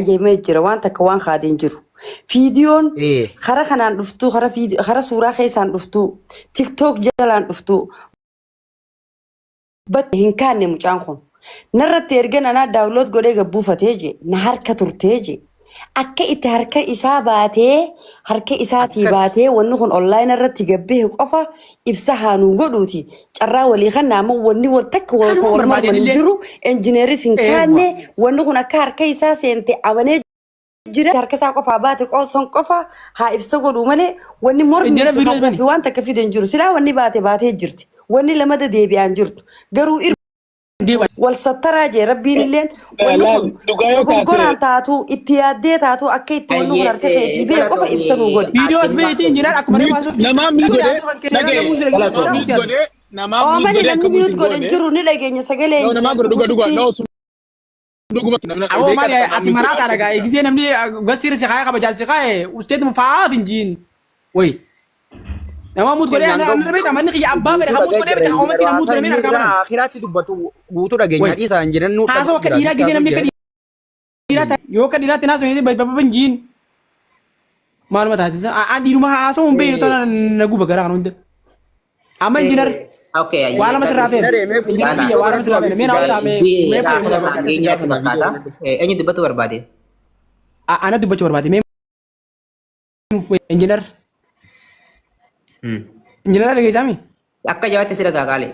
Hayyamee jira waan takka waan kaadee hin jiru. Fiidiyoon Ee. kara kanaan dhuftuu kara fiidi- kara suuraa keessaan dhuftuu tiktook jalaan dhuftuu batte hin kaanne mucaan kun. Narratti erga nanaa daawunlood godhee gabbuufatee je na harka turtee je akka itti harka isaa baatee harka isaatii Akkas. baatee wanni kun onlaayina irratti gabbehe qofa ibsa haanuu godhuuti carraa walii kan amma wanni wal takka wal Kanuma wal barbaadeen morman hin illee jiru injineeris hin eewwa. kaanne wanni kun akka harka isaa seente amanee jira harka isaa qofaa baate son qofa haa ibsa godhuu malee wanni mormii Injinar fi viidiyoo kakuu bani. fi waan takka fide hin jiru silaa wanni baate baatee jirti wanni lamada deebi'aan jirtu garuu Deema. wal sattaraa jee rabbiin illeen wanni Laal kun dhugaa yoo taate dogoggoraan taatu itti yaaddee taatu akka itti wanni kun harka keetii bee qofa ibsa nuu godhi. Viidiyoo as beeyti injinar akkuma reefu haasoo namaa miit Viidiyoo godhee haasoo kan keessaa dhagaye namuu siree namaa namuu miit siyaasa. godhee namaa miit Oomani godhee namni akka miit mute hin godhe hin goone jiru ni dhageenya sagalee no namaa injinar godhe dhuga dhuga guututti. no sun dhuguma namni Aboo maali beekaa ati maraataadha gaa gisee namni gastiira si kaayee kabajaa si kaayee usteetuma fa'aaf hin jiin. Wayi. Nama muut godhee Keenyaan ana gahu ana beekta manni kiyya abbaa fedhe guutuu kan muut dhagee godhee jira beekta injinar hoomatti na muut haasaa godhamee inni harkaa irraa banan. akiraatti dubbatu guutuu dhageenya Wayi. dhiisaa injinar nu Haasoo dhaga'u akka jira dhiiraa nutti gisee haasoo namni akka jira. dhiiraa ta'e yoo akka dhiiraatti naasoo hin babba hin jiin. Maaluma taate an dhiiruma haasoo hin beeknu tana na guba garaa kan hunda. Amma injinar Okay, waa lama sirraa feena. Injinar mee Injinar guutuu kiyya waa lama sirraa feena. Mee na obsaa mee mee Raafuu feena. fageenyaatti fakkaata. Eenyu dubbatu barbaade? Ana dubbachuu barbaade mee injinar injinar dhageessaami. Akka jabaatti si dhagaa qaale.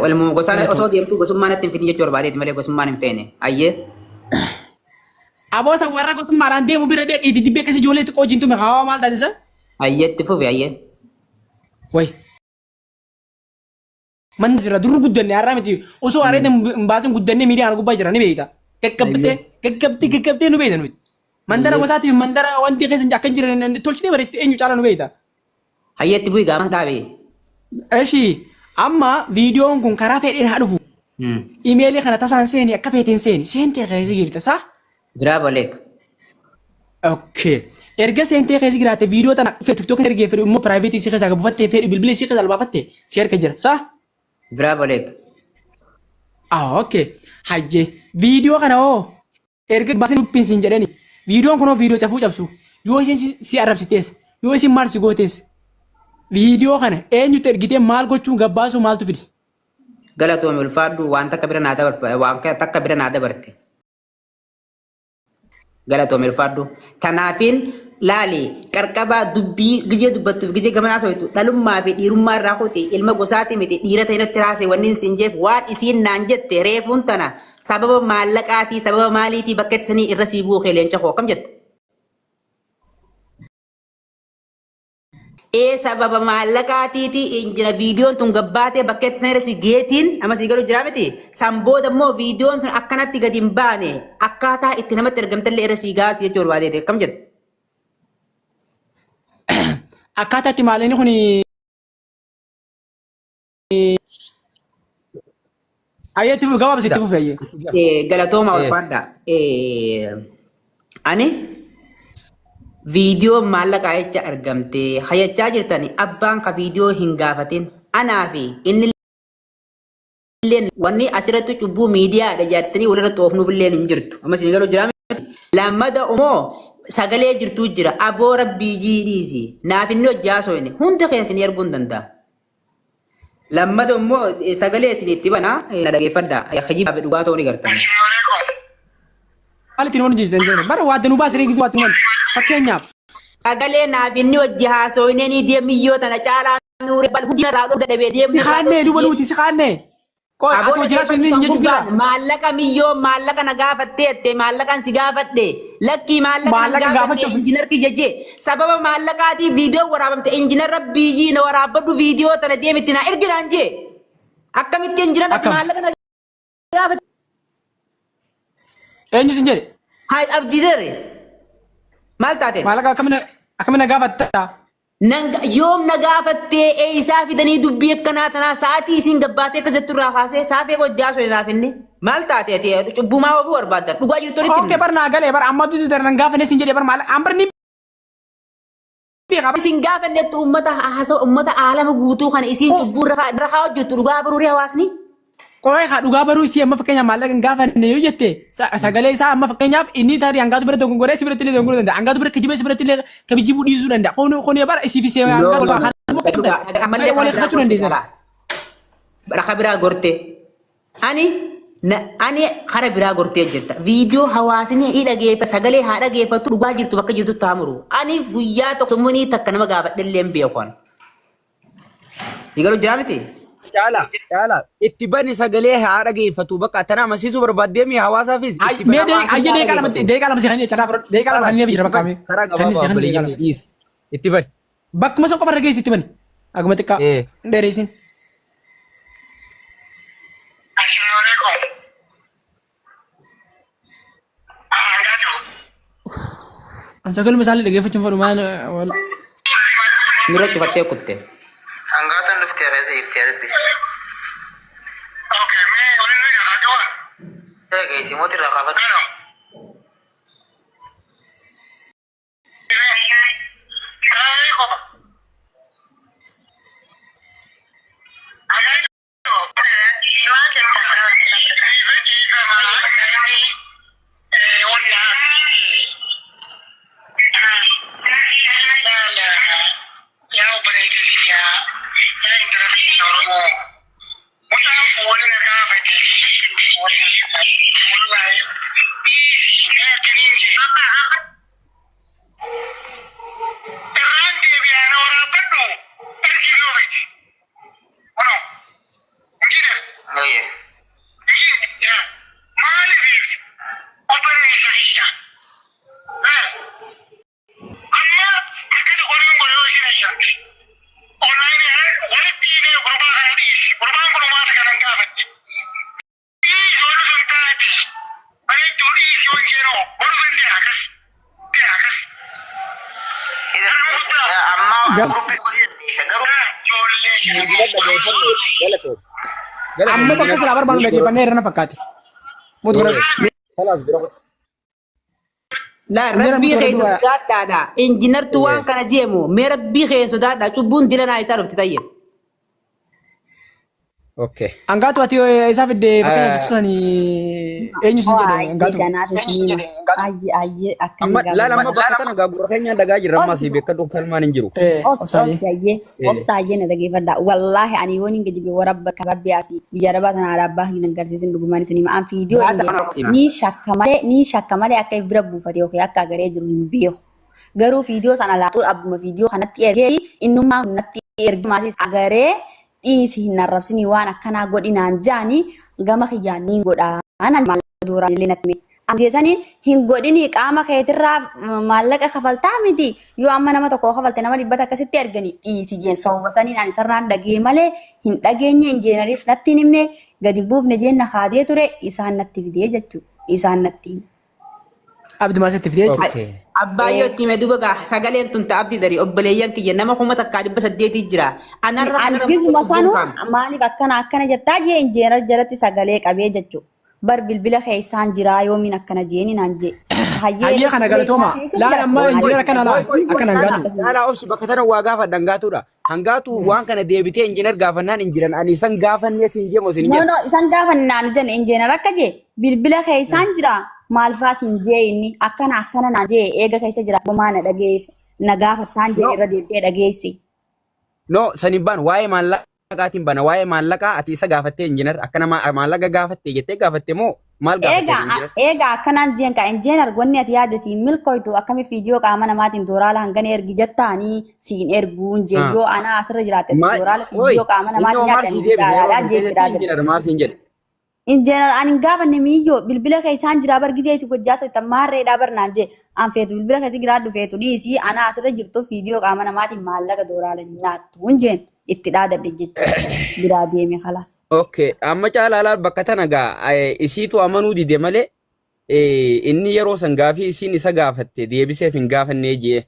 Waluma gosaan osoo deemtu gosummaa natti hin fidin jechuu barbaadeeti malee gosummaan hin feene. Ayyee. Aboo san warra gosummaadhaan deemu bira deeqiiti dibbee akkasii ijoollee xiqqoo wajjin tume haawaa maal taate san? Ayyee itti fufi ayyee. Wayi. Manni jira durri guddanne har'aa miti osoo areeda hin baasin guddannee miidiyaa kana gubbaa jira ni beekta. Gaggabdee gaggabdee gaggabdee nu beekta nuti. Mandara gosaatiif mandara wanti keessa akka hin jirre tolchitee bareechite eenyu caala nu beekta. Ayyee itti bu'i gaafa dhaabe. Eshi amma viidiyoon kun karaa fedheen haa dhufu. Imeelii kana tasaan seeni akka feeteen seeni seentee keessa jirta saa. Bravo Lek. Okay. Erga seentee keessa jiraatte viidiyoo tana fedhu TikTok ergee fedhu immoo piraayiveetii si keessaa buufattee fedhu bilbila si keessaa albaafatte si harka jira saa. Bravo Lek. Ah okay. Hayyee viidiyoo kana hoo erga baasin dubbiin siin jedhani viidiyoon kunoo viidiyoo cafuu cabsu yoo isin si arrabsitees yoo isin maal si gootees viidiyoo kana eenyutti ergitee maal gochuun gabbaasuu maaltu fide? Galatoomi ulfaadhu waan takka bira naa dabarte waan takka bira naa dabarte. Galatoomi ulfaadhu. Kanaafiin laali qarqabaa dubbii gijee dubbattuuf gijee gamanaa soitu dhalummaa fi dhiirummaa irraa kuti ilma gosaati miti dhiira ta'e natti raase wanni siin jeef waan isiin naan jette reefuun tana sababa maallaqaatii sababa maaliitii bakka itti sanii irra sii buukee leenca koo akkam jette. Ee sababa maallaqaatiiti injina viidiyoon tun gabbaatee bakka itti sana si geetiin amma sii galu jira miti. San booda immoo viidiyoon tun akkanatti gadi hin baane akkaataa itti namatti ergamtallee irra sii gaasi jechuu barbaadeeti akkam jedhu. Akkaataa itti maallaqni kun Ayyee itti fufi gabaabsi itti fufi ayyee. Galatooma ulfaadha. Ani viidiyoo maallaqaa jecha argamte hayachaa jirtani abbaan ka viidiyoo hin gaafatin anaa fi inni illeen wanni asirratti cubbuu miidiyaadha jettanii walirratti oofnuuf illeen hin jirtu. Amma isin galuu jira miti. Lammada immoo sagalee jirtuu jira aboo rabbii jiidhiisi naaf inni hojii haasofne hunda keessa ni arguu hin danda'a. Lammata immoo sagalee isin itti bana na dhageeffadha. Kijibaa fi dhugaa ta'uu ni gartan. Maal ittiin wal hojjetan jedhan bara waa danuu baasiree gisee waa tuman fakkeenyaaf. Sagalee naaf inni hojii haasofne ni deemiyyoo tana caalaa nuure bal hundi irraa dhugda dhabee Si deemuu irraa kaannee duuba nuti si kaannee. Qoy ati Aboo hojii haasofne dhageeffadhu hin jechuu jira. gubbaan maallaqa miyyoo maallaqa na gaafattee jette maallaqan si gaafadhe lakkii maallaqa nan Maallaqa gaafanne gaafachuuf injinar kiyya jee sababa maallaqaatii viidiyoo waraabamte injinar rabbii na waraabbadhu viidiyoo tana deemitti na ergi naan jee akkamitti injinar ati Akkam? maallaqa na gaafatte Eenyu sin jedhe? Hayi abdii dere maal taateen Maallaqa akkamiin na gaafatta? Nan yoom na gaafattee eeysaa fidanii dubbii akkanaa tanaa sa'aatii isiin gabbaatee akkas jettu irraa kaasee saafee hojjaa osoo hin raafinni maal taate ati cubbumaa ofii barbaadda dhugaa jirtu walitti Oke bar naa galee bar amma abdii dere nan gaafanne sin jedhe bar maal an bar ni beeka. Isin gaafannetti uummata haasa uummata aalama guutuu kana isiin cubbuu irra kaa hojjettu dhugaa baruurii hawaasni. Qo'ee haa dhugaa baruu isii amma fakkeenyaaf maallaqa hin gaafanne yoo jette sagalee isaa amma fakkeenyaaf inni tarii hangaatu bira dogongoree si biratti illee dogongoruu danda'a. Hangaatu bira kijibee si biratti illee kabijibuu dhiisuu danda'a. Kun kun bara isii fi see hangaatu No, no, kana immoo Dhugaa, ammallee walii kakachuu dandeessan. Bakka biraa gortee. Ani ani kara biraa gortee jirta. Viidiyoo hawaasni ni dhageeffatu, sagalee haa dhageeffatu, dhugaa jirtu bakka jirtutti haa muru. Ani guyyaa tokko summunii takka nama gaafadhe illee hin beeku. Si garuu jira miti? Caala, caala, itti bani sagalee haa dhageeffatu bakka tana amansiisuu barbaaddeemi hawaasaafis itti Mee bani. ayyee deeqaa lama si kan carraa fudhadhu deeqaa 2 kan inni jira bakka mee. Karaa Kan inni si gabaabaa kan deeqaa obboleeyyan 2. dhiisi. Itti bani. Bakkuma san qofa irra geessi itti bani. Aguma xiqqaa. Eh. Hin dheereessin. An sagaluma isaallee dhaggeeffachuun fedhu maal wal. Nurra cufattee kutte. Hangaatan dhuftee keessa jirti adabbi. Eegee mooti irraa kaafadhu. Oye. Amma gruppii godhee dandeessa garuu. Galatoom. Amma bakka silaa barbaadu dhaggeeffannee irra na fakkaate. Mootu godhadhu. Kalaas bira godhu. Laa Injinar rabbii mutu keessa godhadhu. sodaadhaadha. Injinartu waan kana jeemu mee rabbii keessa sodaadha. Cubbuun dilanaa isaa dhufti tayye. Okay. Hangaatu ati isaa fidde fakkeenya fichisan eenyu sin jedhe hangaatu. Ayye ayye akkam Amma laala amma bakka tana gaa gurra keenyaan dhagaa jirra ammas beekadhu kalmaan hin jiru. Obsa obsa ayyee obsa ayyee na dhageeffadha. Wallaahi ani yoon hin gadi warabba kababbi asii biyya arabaa tana alaabaa hin agarsiisin dhugumaan isin hima. An fiidiyoo Baasa kana hima. ni shakka malee ni shakka malee akka bira buufate yookiin akka agaree jiru hin beeku. Garuu fiidiyoo sana laatuun abbuma fiidiyoo kanatti ergee innummaa natti ergee maatis agaree dhiisi hin arrabsinii waan akkanaa godhinaan jaanii gama kiyyaan ni godhaa. Anaan maallaqa dooraan illee natti hime. Jeesaniin hin godhinii qaama keetirraa maallaqa kafaltaa miti yoo amma nama tokko kafalte nama dhibbata akkasitti argani dhiisi jeen sababa saniin ani sarraan dhagee malee hin dhageenye injeenaris natti hin himne gadi buufne jeen na kaadee ture isaan natti fidee jechuudha isaan natti hime. Abdi maasitti fidee jechuudha. Okay. Abbaayyoo itti hime duuba gaa sagaleen tun ta'a abdii darii obboleeyyan kiyya nama 1800 jira. Anarra Ani kanarra gizuma cubbuun sanuu kaa'ama. maaliif akkana akkana jettaa jee injeenar jalatti sagalee qabee jechuudha. Bar bilbila keessaan jiraa yoomiin akkana jeeni naan jee. Hayyee kana galatooma. Laal amma injinar akkana laal akkana hangaatu. Caalaa obsi bakka tana waa gaafadha hangaatuudha. Hangaatu waan kana deebitee injinar gaafannaan hin jiran ani isan gaafannee siin jeemo siin No jedhu. no isan gaafannaan jenne injinar akka jee bilbila keessaan jira maal faa siin jee inni akkana akkana naan jee eega keessa jira bomaa na dhageef na gaafattaan jee No. irra deebitee dhageessi. No saniin baan waa'ee maallaqaatiin bana waa'ee maallaqaa ati isa gaafattee injinar akkana maallaqa gaafattee jettee gaafatte moo maal gaafattee Egaa injinar? egaa akkanaan jeen ka injinar wanni ati yaadde siin milkoytu akkami fiidiyoo qaama namaatiin dooraala hangana ergi jettaanii siin erguun jee yoo anaa asirra jiraatte ati dooraala Oi, fiidiyoo qaama inni namaatiin hoo maal nyaatan sii deebise yeroo gaaraadhaa sun jee keessatti jiraate. injinar maal siin jedhe? Injinar ani hin gaafanne miiyyoo bilbila keessaan jiraa bar gijee si gojjaa soitan maarreedhaa barnaan jee an feetu bilbila keessa jiraadhu feetu dhiisii anaa asirra jirtu fiidiyoo qaama namaatiin maallaqa dooraala nyaattu jeen itti dhaadadhe jechuudha. Biraa deeme kalaas. Okay, amma caalaa laal bakka tana gaa isiitu amanuu dide malee inni yeroo san gaafii isiin isa gaafatte deebiseef hin gaafannee jee.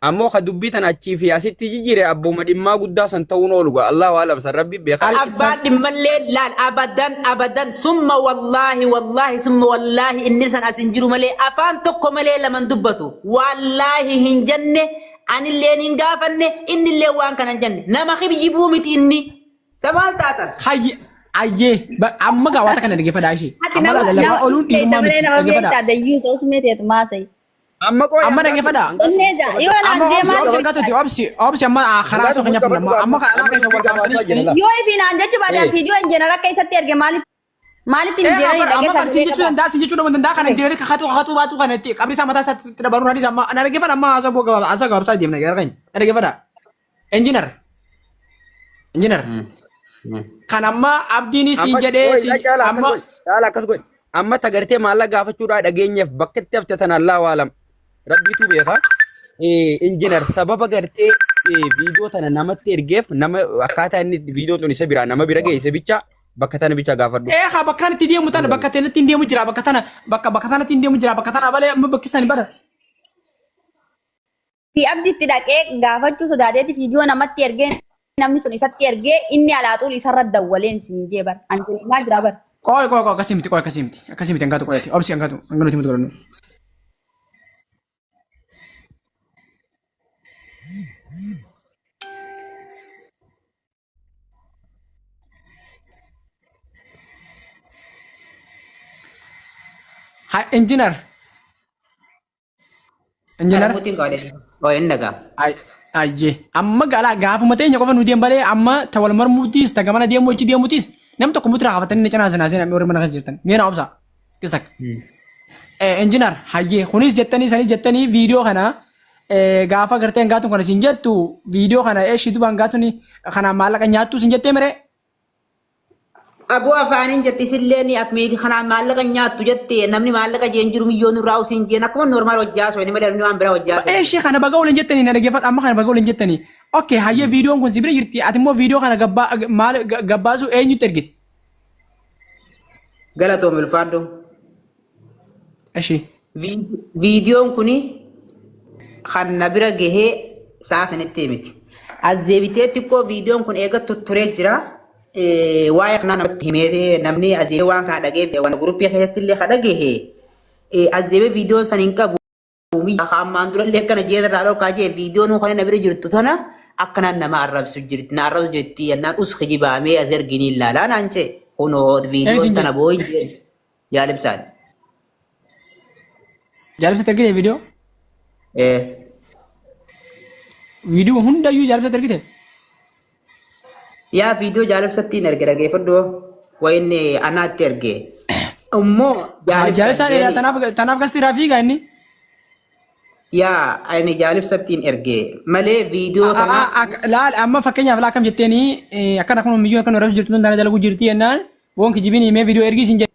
Ammoo ka dubbii tana achii fi asitti jijjiire abbooma dhimmaa guddaa san ta'uun oolu gaa Allahu alam san rabbi beekaa. Abbaan dhimmallee laal abadan abadan summa wallaahi wallaahi summa wallaahi inni san as hin jiru malee afaan tokko malee laman dubbatu. Wallaahi hin jenne anilleen hin gaafanne innillee waan kana hin jenne nama kibyibuu miti inni. Sa maal taatan? Hayye Ayyee amma gaa waata kana dhaggeeffadhaa ishee. Ati Amma nama lallabaa nama ooluun dhiirummaa malee miti nama dhaggeeffadhaa. beektaa dayyuu ta'us meeteet maasai. Amma qoy Amma dhaggeeffadhaa. Onnee jaa yoo naan Amma obsi deemaa obsi hangaatuuti obsi obsi amma karaa osoo keenya fuudhan amma karaa keessa wal qabatanii. yoo ifi naan jechu baadaan fiidiyoo injiinar akka isatti erge maalitti maalitti Eh, injiinarii amma dhaqee amma kan siin jechuu sagalee qaba. danda'a siin jechuu danda'a kan injiinarii kakatu kakatu baatu kan itti qabri isaa mataa isaatti dabaluu hadis amma na dhaggeeffadha amma haasa bu'aa gabaabaa haasa gabaabsaa deemna gara keenya na dhaggeeffadha. Injiinar injiinar kan amma abdiin siin Amma jedhee qoy siin caala akkas amma godhi caala akkas godhi amma tagartee maallaqa gaafachuudhaa dhageenyeef bakka itti hafte tana Allahu alam rabbiitu beeka. Injinar sababa gartee viidiyoo tana namatti ergeef nama akkaataa inni viidiyoon tun isa biraa nama bira geesse bicha bakka tana bicha gaafadhu. Ee haa bakka itti deemu tana bakka tanatti hin deemu jira bakka tana bakka bakka tanatti hin deemu jira bakka tana malee amma bakki isaanii bara. Fi abditti dhaqee gaafachuu sodaateeti viidiyoo namatti ergee namni sun isatti ergee inni alaaxuul isarra dawwaleen siin jee bar. Ani kun himaa jira bar. Qoy qoy qoy akkasii miti qoy akkasii miti akkasii miti hangaatu qoyati obsi hangaatu hanga nuti mutu godhannu. Ha injinar injinar Mutiin qabalee. Oo inni dhagaa. Ayyee amma galaa gaafuma teenya qofa nu deembalee amma ta wal marmuutiis ta gamana deemuu achi deemuutiis nam tokko mutura haafatanii na cinaa sanaa seenaa warri mana keessa jirtan mee na obsa kis takka. Injinar hayyee kunis jettanii sanis jettanii viidiyoo kana gaafa gartee hangaatuun kana isin jettu viidiyoo kana eeshii duba hangaatuun kana maallaqa nyaattuu isin jettee miree. Aboo afaaniin jetti isillee ni afmeeti kanaan maallaqa nyaattu jette namni maallaqa jeen jiru miyyoon irraa usiin jeen akkuma normaal hojjaa osoo inni malee namni waan biraa hojjaa osoo. Eeshii kana baga waliin jettanii na dhaggeeffadhu amma kana baga waliin jettanii. Okay hayyee viidiyoon kun si bira jirti ati immoo viidiyoo kana gabbaa maal gabbaasuu eenyutti ergite? Galatoom ulfaadhu. Eshi. Viidiyoon kuni kan na bira gahee sa'a sanitti miti. As deebitee xiqqoo viidiyoon kun eega tutturee jira. Waa'ee kanaa namatti himee namni as deebitee waan kana dhagee waan guruppii keessatti illee kan dhagahe as deebitee viidiyoon san hin qabu. Ammaan dura illee akkana jee irraa dhorkaa jee viidiyoon kana na bira jirtu tana akkanaan nama arrabsu jirti na arrabsu jirti jennaan us kijibaamee as erginii ilaalaa naan jee kunoo viidiyoon tana boo'in jee jaalibsaan. Jaalibsatti ergite viidiyoo? Eh. Viidiyoo hundayyuu jaalibsatti ergite? Yaa viidiyoo jaalibsatti hin erge dhageeffadhu wayinni anaatti erge. Immoo Jaalibsaan jaalibsaan tanaaf tanaaf gasti irraa fiiga inni. yaa ani jaalibsatti hin erge malee viidiyoo tana Laal amma fakkeenyaaf laa akkam jetteeni akkana akkuma miyyoo akkana irra jirtu tun dalaguu jirti jennaan woon kijibiin himee viidiyoo ergii sin jedhe.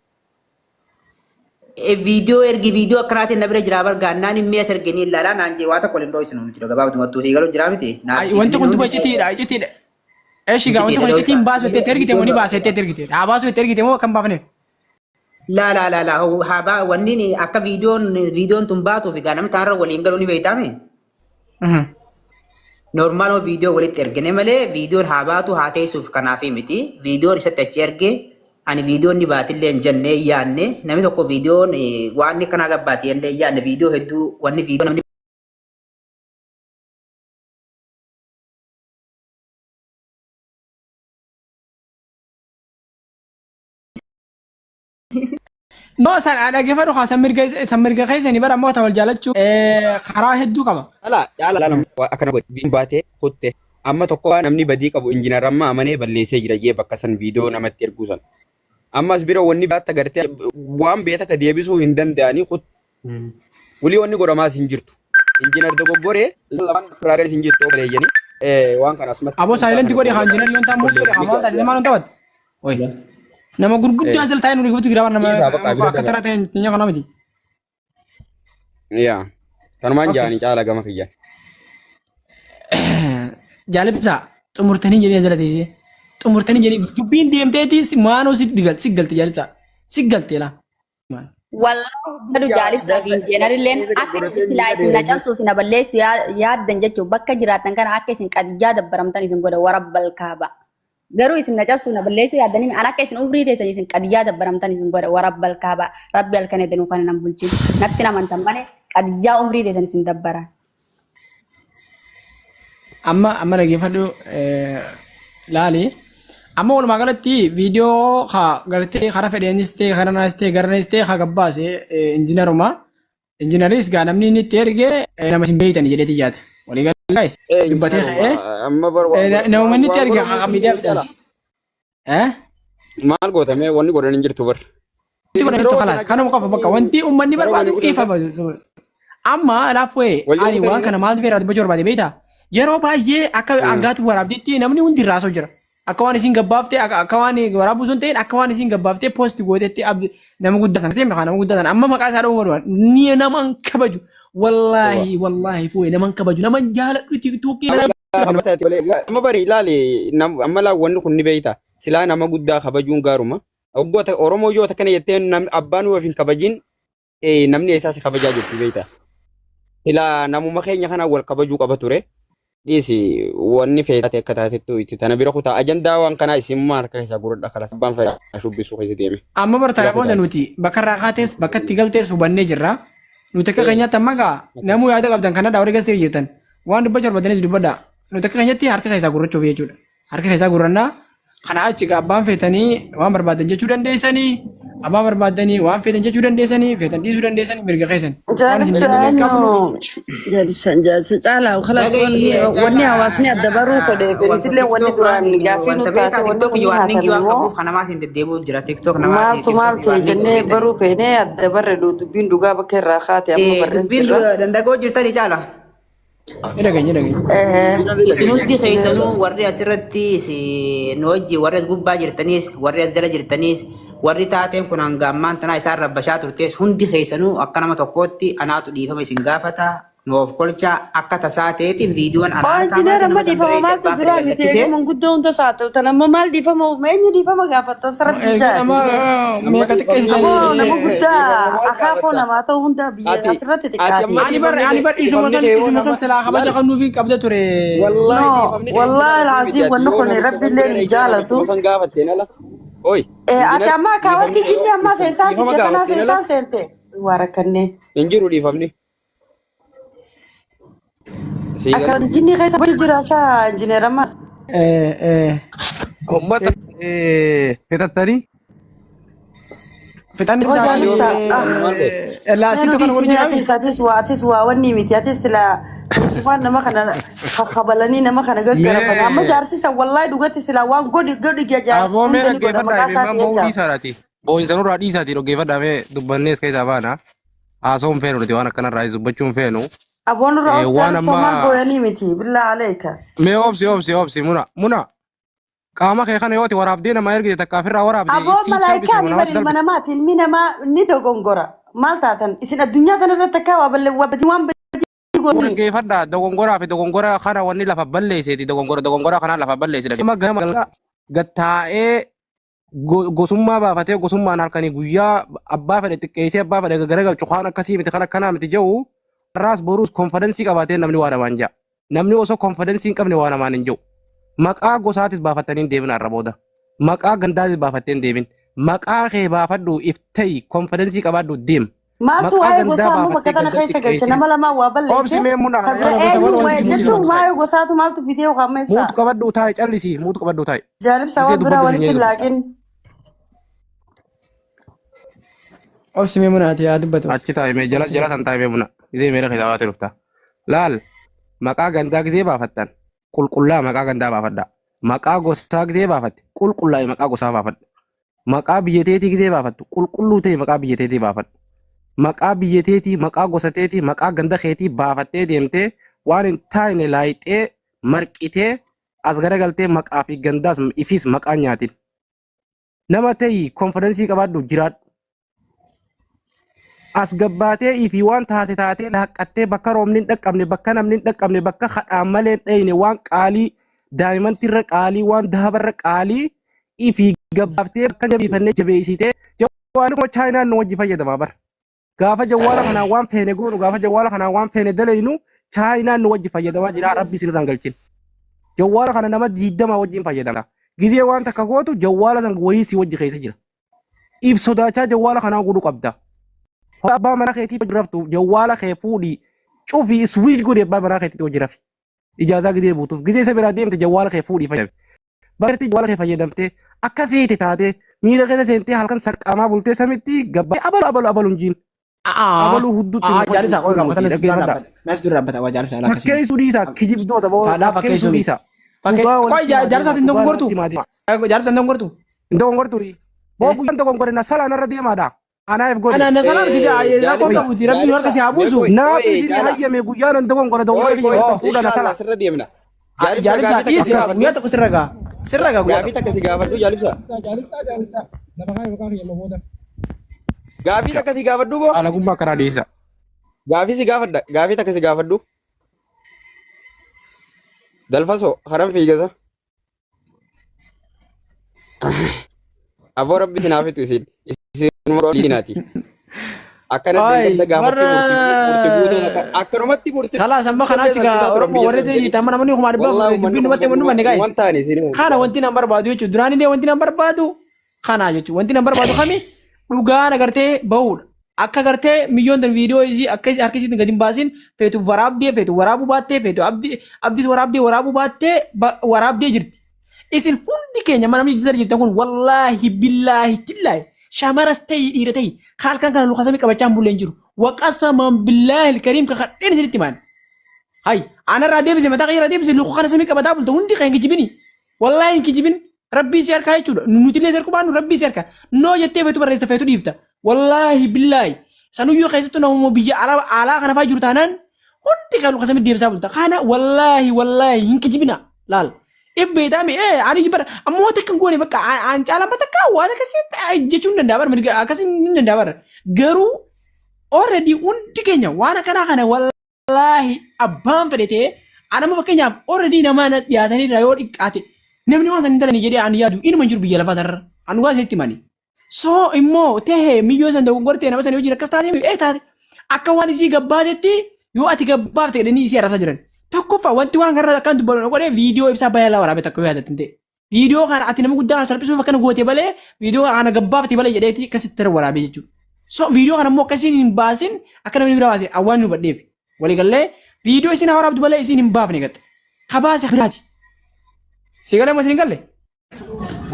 Viidiyoo ergi viidiyoo akkanaatiin na bira jiraa bargaannaan hin mi'a erganii ilaalaa naan jee waa tokko waliin dhooyisinu nuti gabaabdumattuu fi galuu jiraa miti. Wanti kun duba icitiidha icitiidha. Eshi gaa wanti kun icitiin baasu itti ergite moo ni baase itti ergite? Haa baasu itti ergite moo akkam baafneef? Laa laa laa laa haa baa wanni akka viidiyoon viidiyoon tun baatuuf egaa namni taanarra waliin galuu ni beektaame. Normaal viidiyoo walitti ergine malee viidiyoon haa baatu haa teessuuf kanaaf miti. Viidiyoon isatti achi erge ani viidiyoon ni baatillee hin jenne hin yaadne namni tokko viidiyoon waan inni akkanaa gabbaati illee hin yaadne viidiyoo hedduu wanni viidiyoo namni No san dhaggeeffadhu haa san mirga san mirga keessanii bara ammoo wal jaalachuu karaa hedduu qaba. Caalaa caalaa laala akkana godhe biin baatee kutte amma tokko waan namni badii qabu injinar amma amanee balleessee jira jee bakka san viidiyoo namatti erguu san. Ammas bira wanni baatta gartee waan beeta ka deebisuu hin danda'anii kutte. Wulii wanni godhamaas hin jirtu. Injinar dogoggoree lamaan kiraarees hin jirtu obboleeyyanii waan kana asumatti. Aboo saayilanti godhi haa injinar yoon ta'an godhi haa maal taasise maal taphatu. Oyi. Nama gurguddaa jala taa'ee nu dhaggeeffatu jira waan nama Dhiisaa bakka bira akka taraa ta'e tinya kana miti. Yaa. Kanumaan jaanii caala gama kiyyan. Jaalibsaa xumurtanii jedhee jala teessee xumurtanii jedhee dubbiin deemteeti maanoo si galte jaalibsaa si galte laa. Wallaahi jedhu jaalibsaa fi injiinarilleen akka silaa isin na cabsuuf na balleessu yaaddan jechuun bakka jiraattan kana akka isin qadijaa dabbaramtan isin godha warabbal kaaba. Garuu isin na cabsuuf na balleessuu yaaddanii an akka isin umrii teessan isin qadijaa dabbaramtan isin godha warabbal kaaba. Rabbi halkan edanuu kana nan bulchin. Natti namantan malee qadijaa umrii teessan isin dabbara. Amma amma dhaggeeffadhu laali. Amma walumaa galatti viidiyoo haa gartee karaa fedheenis ta'e karaa naas ta'e gara naas ta'e haa gabbaase injiinaruma. Injiinaris gaa namni inni itti erge nama isin beeytani jedheeti yaada. Walii galee dubbatee ka'ee Amma bar waan nama inni itti waan erge godhamu haa hin miidiyaa jirtu caalaa. fidaasi. Eh? Maal gootamee wanni godhan hin jirtu bar. Wanti godhan jirtu kalaas kanuma qofa bakka wanti uummanni barbaadu ifa Amma laafuu Wal ani waan jedhu kana maaltu feera dubbachuu barbaade beektaa? Yeroo baay'ee akka hangaatu waraabdetti namni hundi irraa haasa'u jira. Akka waan isin gabbaaftee akka waan waraabuu sun ta'in akka waan isin gabbaaftee poosti gootetti nama guddaa sana ta'e nama guddaa sana amma maqaa isaa dha'uu barbaadu. Ni nama hin kabaju. Wallaahi wallaahi fu'ee nama hin kabaju nama hin jaaladhu tiiktookii nama Amma bari ilaali amma laa wanni kun ni beeyta. Silaa nama guddaa kabajuun gaaruma. Waggoota Oromoo yoo akkana jettee namni abbaan of hin kabajin namni eessaa si kabajaa jirti beeyta. Silaa namuma keenya kana wal kabajuu qaba ture. Dhiisi wanni feetate akka taatettu itti tana bira kutaa ajandaa waan kanaa isinummaa harka keessaa guradha kalas abbaan fedha shubbisuu keessa deeme. Amma bartaa Bira booda kutaa. nuti bakka irraa kaates bakka itti galtees hubannee jirra. Nuti akka keenyaatti amma gaa namuu yaada qabdan kanadha warri gasee jirtan waan dubbachuu barbaadanis dubbadha. Nuti akka keenyatti harka keessaa gurrachuuf jechuudha. Harka keessaa gurrannaa kana achi gaa abbaan feetanii waan barbaadan jechuu dandeessanii abbaan barbaadanii waan feetan jechuu dandeessanii feetan dhiisuu dandeessanii mirga keessan. Waan isin Jaalibsa dandeenye qabnu eenyu jaalibsa jaalibsa caalaa khalas Dhagahi wanni wanni caalaa hawaasni adda baruu fedhe wanta nutillee wanni TikTok duraan waan gaaffii wanta nu beektaa taate wanni TikTok kun ni warning haasame waan immoo qabuuf kanamaatiin deddeebi'u jira TikTok namaatiin maaltu TikTok maal ta'e warning jennee beektanii. baruu feenee adda barre dubbiin dhugaa bakka irraa kaate amma barreen Dubbiin jirra. dandagoo jirtani caala. Ni dhageenya dhageenya. Isin hundi keessanuu warri asirratti nu wajjin warri as gubbaa jirtaniis warri as jala jirtaniis warri taateen kun hanga ammaan tanaa isaan rabbashaa turtees hundi keessanuu akka nama tokkootti anaatu dhiifama isin gaafata nu of kolchaa akka tasaa ta'eetiin viidiyoon ana Waan harkaa jineera baate amma nama san dhiifama bira maaltu abbaan jira fedhe miti gallakkisee eega manguddoo hunda saaxiltan amma maal dhiifama uuf eenyu dhiifama gaafatta sarara Egaa nama bichaati. meeqa Aboo xiqqeessitanii nama guddaa Maal akaakoo gaafatta? namaa ta'u hunda biyya Ati asirratti ati xiqqaati. amma Ani bar dhiifamni ani kee bar isuma dhiifamni san kee yoo isuma san nama silaa kabaja laal kan nuufi qabda ture. wallaahi No, dhiifamni kee wallahi hin miti alazim ati wanni yoo kun namicha san rabbi bira illee hin dheeytee jaalatu. namichuma san gaafatteen ala oi Ati injinar amma dhiifamni akaawwanti kee jinni yoo ammaa seensaan dhiifama fidde kanaa gaafatteen ala seensaan seente. Waa rakkannee. hin jiru dhiifamni. Sii galee. Akaawwanti jinni keessa bulchu jira isaa injineer ammaas. Ummata fixattanii Fixanni Aboo isaa jaalibsa. Maal godhe? laa Mee situ nu kana waliin dhiisni jiraami. atis atis waa atis waa wanni miti atis sila keessumaan nama kana kabalanii nama kana gaggarafan amma mee jaarsisan wallahi dhugatti sila waan godhi godhi jajaa aboo mee hunda ni godha dhaggeeffadhaa maqaa imimmaan isaati boo'uu jecha. dhiisaadhaati. Boo'insa nurraa dhiisaatii dhaggeeffadhaa mee dubbannees keessaa baana. Haasa'uun feenu nuti waan akkanarraa dubbachuu hin feenu. Aboon irra Waan ooftaan maal amma booyanii miti billaa aleeka. mee obsi obsi obsi muna muna qaama kee kana yooti waraabdee namaa ergite takka ofirraa waraabde Aboo ibsiif malaayikaa salphisi mi nama bar si ilma salphisi. namaati ilmi namaa ni dogongora maal taatan isin addunyaa kana irratti akka waa balle waa badii waan badii gooni. Dhaggeeffadhaa dogongoraa fi dogongora kana wanni lafa balleesseeti dogongora dogongora kana lafa balleessi. Amma ganama galgala gattaa'ee gosummaa baafatee gosummaan halkanii guyyaa abbaa fedhe xiqqeessee abbaa fedhe garagalchu waan akkasii miti kan akkanaa miti jedhu har'aas boruus konfidensii qabaatee namni waa namaan ja'a. Namni osoo konfidensii hin qabne waa namaan hin jiru. Maqaa gosaatis baafatanii hin deemin har'a booda. Maqaa gandaatis baafattee hin deemin. Maqaa kee baafadhu if ta'i konfidensii qabaadhu deem. Maaltu Maqaa waa'ee gandaa gosaa ammoo bakka baafattee tana ganda keessa galche xiqqeessin. nama lamaan waa Obsi balleesse mee muna kan bira Gosa gosa eenyu wal waa'ee walitti jechuun jiru. waa'ee gosaatu maaltu fidee yookaan amma ibsaa. Muutu qabadhu taa'i callisii muutu qabadhu taa'i. Jaalibsa Gisee waan biraa dubbadhu walitti hin hin laaqin. Obsi mee munaati yaa dubbatu. Achi taa'e mee jala jala san taa'e mee muna. Gisee meera keessaa baatee dhufta. Laal maqaa gandaa gisee baafattan qulqullaa maqaa gandaa baafadha. Maqaa gosaa gisee baafatte qulqullaa'e maqaa gosaa baafadhu. Maqaa biyya teetii gisee baafattu qulqulluu ta'e maqaa biyya teetii baafadhu. Maqaa biyya teetii, maqaa gosa teetii, maqaa ganda keetii baafattee deemtee waan hin taane laayixee marqitee as garagaltee maqaa fi gandaas ifiis maqaa nyaatin. Nama ta'ii konfidensii qabaadhu jiraadhu. As gabbaatee ifii waan taate taatee laaqqattee bakka roobni hin dhaqqabne bakka namni hin dhaqqabne bakka hadhaan malee hin dhayine waan qaalii daa'imantirra qaalii waan dahabarra qaalii ifii gabbaaftee bakka jabeeffannee jabeessitee jawwaala kuma chaayinaan nu wajji fayyadamaa bara. Gaafa jawwaala kanaan waan feene goonu gaafa jawwaala kanaan waan feene dalaynu chaayinaan nu wajji fayyadamaa jira rabbi isinirraan galchin. Jawwaala kana nama 20 wajjin fayyadama. Gizee waan takka gootu jawwaala san wayii si wajji keessa jira. If sodaachaa jawwaala kanaa godhu qabda. Abbaa manaa keetii hojii raftu jawwaala kee fuudhii cufii iswiic godhi abbaa manaa keetii hojii rafi. Ijaazaa gizee buutuuf gizee isa biraa deemte jawwaala kee fuudhii fayyadami. Bakka jawwaala kee fayyadamtee akka feete taatee miira keessa seentee halkan saqqamaa bultee samitti gabbaa abalu abalu abalu hin jiin. Abaluu hudduutti nu Jaalisa qoy fayyadu rakkoo miti nas dura dhaggeeffadhaa. dhaabbata. Nas dura dhaabbata waa jaalisa alaa akkasii. Fakkeessuu dhiisaa kijibdoota boo Faadhaa fakkeessuu fakkeessuu miti. dhiisaa. Fakkee Dhugaa qoy walitti himaa jaalisa deemaa hin dhugaa dogongortu. namatti himaa deemaa. Jaalisa hin dogongortu. Hin dogongortu. Boo guyyaan dogongore na salaan irra deemaadha. Anaaf godhe. Ana na salaan miti rakkoo Jaalisa qabuuti rabbiin harka si haa mee buusu. qoy Naatu qoy isin jaala hayyame guyyaan hin dogongore dogongora qoy kiyya qoy jettan fuudha na inshallah salaa. sirra deemna. Jaalibsa Jaalisa gaafii takka dhiisi si gaafadhu. guyyaa tokko sirra gaa. Sirra gaa guyyaa Gaafii tokko. takka si gaafadhu jaalibsa. Jaalibsaa jaalibsaa. Lafa kaayee maqaa kiyya booda. Gaafii takka si gaafadhu boo. Alagummaa karaa dhiisa. Gaafii si gaafadha. Gaafii takka si gaafadhu. Dalfasoo haram fiigasa. Aboo rabbi isin haa fixu isin. Isin diinaati. Akkana Ay deeggarta gaafattee warra murtii guutuun akka akkanumatti murtii Kalaas amma kanaa guutuu achi gaa salphisaa turan Oromoo biyya warri sana jedhanii. ta'e amma namni kumaa dhibbaa Wallaahi uummanni dubbiin kun numatti hin dhumanne gaa'is. waan taane isin Kana wanti nan barbaadu jechuudha. Duraan illee wanti nan barbaadu kana jechuudha. Wanti nan barbaadu kami dhugaan agartee bahuudha. Akka agartee miyyoon tan viidiyoo isii akka harka isiitiin gadi hin baasin feetu waraabdee feetu waraabuu baattee feetu abdii abdiis waraabdee waraabuu baattee waraabdee jirti. Isin hundi keenya mana namni jira jirtan kun wallaahi billaahi tillaahi shamaras ta'ii dhiira ta'ii halkan kana luka samii qabachaa hin bulleen jiru. Waqasaman billaahi kariim kakadheen isinitti himaan. Hay anarraa deebise mataa kiyyarraa deebise luka kana samii qabataa bulta hundi kan hin kijibini. Wallaahi hin kijibin rabbii si harkaa jechuudha. Nutillee si harku baannu rabbii si harka. Noo jettee feetu barreessita feetu dhiifta. Wallaahi billaahi sanuyyuu keessattuu namuma biyya alaa alaa kana fa'aa jiru taanaan hundi kan luka samii deebisaa bulta. Kana wallaahi wallaahi hin kijibina laal. Ibbeetaami ee ani bara ammoo takka hin goone bakka an caalaan bakka waan akkasii jechuun hin danda'a bara mirga akkasii hin danda'a bara garuu already hundi keenya waan akkanaa kana wallaahi abbaan fedhe ta'ee an amma fakkeenyaaf already nama na dhiyaatanii irraa yoo dhiqqaate namni waan san hin dalane jedhee an yaadu inuma hin jiru biyya lafaa tanarra an dhugaa isinitti himani. So immoo tehe miyyoo san dogoggortee nama sanii wajjin akkas taate ee taate akka waan isii gabbaatetti yoo ati gabbaafte jedhanii isii arrabsaa jiran. Tokkoffaa wanti waan kanarra akkaan dubbatu godhe viidiyoo ibsaa baay'ee waraabee takka yoo yaadatte ta'e. Viidiyoo kana ati nama guddaa kana salphisuuf akkana goote malee viidiyoo kana gabbaafte malee jedheeti akkasitti irra waraabee jechuudha. So viidiyoo kana immoo akkasiin hin baasin akka namni bira baase awwaan nu hubadheef. Waliigallee viidiyoo isin waraabdu malee isin hin baafne gatte. Kabaase biraati. Si galee moo isin hin galle?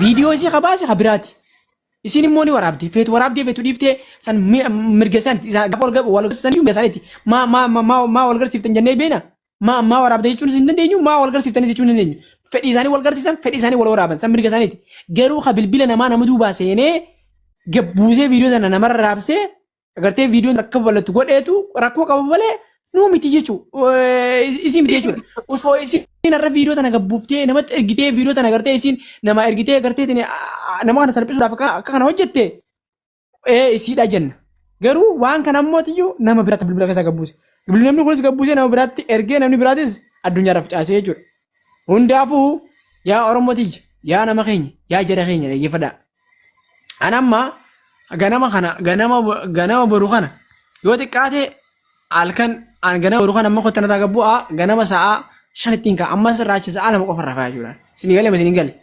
Viidiyoo isii ka baase ka biraati. Isiin immoo ni waraabdi. Feetu waraabdee feetu dhiiftee san mirga isaaniiti. Isaan gaafa wal wal garsiisan iyyuu mirga isaaniiti. Maa maa maa maa maa wal garsiiftan jennee beena. Maa maa waraabda jechuun hin dandeenyu. Maa wal garsiiftanis jechuun hin dandeenyu. Fedhii isaanii wal garsiisan fedhii isaanii wal waraaban san mirga isaaniiti. Garuu ka bilbila namaa nama duubaa seenee gabbuusee viidiyoo sana namarra raabsee Agartee viidiyoon akka babal'atu godheetu rakkoo qaba malee nuu miti jechuudha. Isii miti jechuudha. Osoo isiin har'a viidiyoo tana gabbuuftee namatti ergitee viidiyoo tana agartee isiin nama ergitee agartee nama kana salphisuudhaaf akka kana hojjette ee isiidha jenna. Garuu waan kana ammoo iyyuu nama biraatti bilbila keessaa gabbuuse. Namni kunis gabbuusee nama biraatti ergee namni biraatis addunyaadhaaf facaasee jechuudha. Hundaafuu yaa Oromoo tiyya, yaa nama keenya, yaa jara keenya dhaggeeffadhaa. An amma ganama kana ganama ganama boru kana yoo xiqqaate halkan an ganama boru kana amma kottan irraa gabbu'a ganama sa'a shanittiin ka'a ammas irraa achi sa'a 2 qofa rafaa jechuudha. Isin galee isin galee.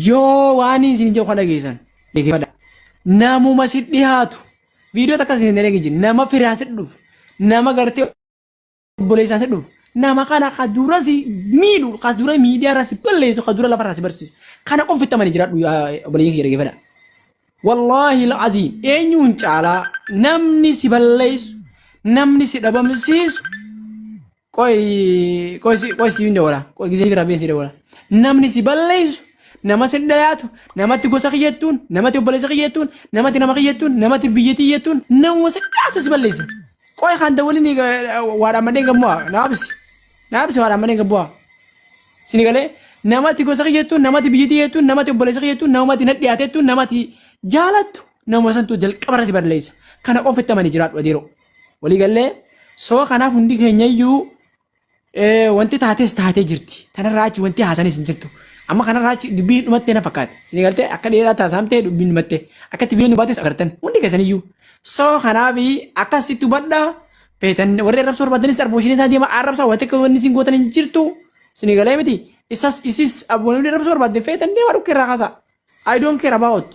Yoo waan isin jedhu kana dhageessan dhaggeeffadhaa. Namuma si dhiyaatu viidiyoo takka isin hin dhageenye nama firaan si dhufu nama gartee obboleessaan si dhufu nama kana ka dura si miidhu ka dura miidiyaa irraa si balleessu ka dura lafa irraa si barsiisu kana qofa itti amani jiraadhu yaa obboleeyyan kiyya dhaggeeffadha. Wallaahi al'aziim eenyuun caalaa namni si balleessu namni si dhabamsiisu qoy qoy si qoy si dawala qoy gisee rabbiin si dawala namni si balleessu nama si dhayaatu namatti gosa kiyyattuun namatti obboleessa kiyyattuun namatti nama kiyyattuun namatti biyya kiyyattuun nama si dhayaatu si balleessa. Qoy kan dawalin waa dhaammadheen gammu'a naabsi naabsi waa dhaammadheen gammu'a sini galee namatti gosa kiyyattuun namatti biyya kiyyattuun namatti obboleessa kiyyattuun namatti na dhiyaatettuun namatti jaalattu nama santu jalqabarra si balleessa kana qofa itti amani jiraadhu adeeroo walii gallee soo kanaaf hundi keenyayyuu Wanti taates taatee jirti. Tanarraa achi wanti haasanis hin jirtu. Amma kanarraa achi dubbiin dhumattee na fakkaata. Isin galtee akka dheeraa taasamtee dubbiin dhumatte. Akka itti viidiyoon baates agartan hundi keessaniyyuu. So kanaaf akkasitti hubadhaa. Feetan warri arrabsoo barbaadanis arbooshinii isaa deema arrabsaa wanti akka wanni isin gootan hin jirtu. Isin galee miti. Isas isis abboonni arrabsoo barbaadde feetan deema dhukkee irraa kaasaa. I don't care about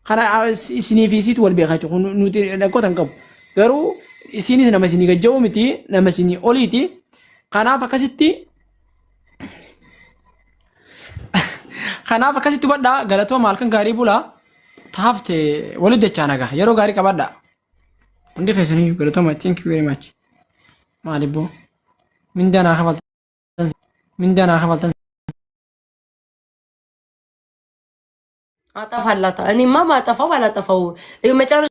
kana isinii fi isiitu wal beekaa jechuudha. Kun nuti rakkoota hin qabu. Garuu isiinis nama isinii gajja'uu miti nama isinii oliiti. Kanaaf akkasitti Kanaaf akkasitti hubadhaa galatooma halkan gaarii bulaa taafte walitti dachaa nagaa yeroo gaarii qabadhaa. Hundi keessaniyyuu galatooma thank you very much. Maali boo mindaa naa kafaltan mindaa naa kafaltan. አጠፋላታ። እኔማ ማጠፋው አላጠፋው መጨረሻ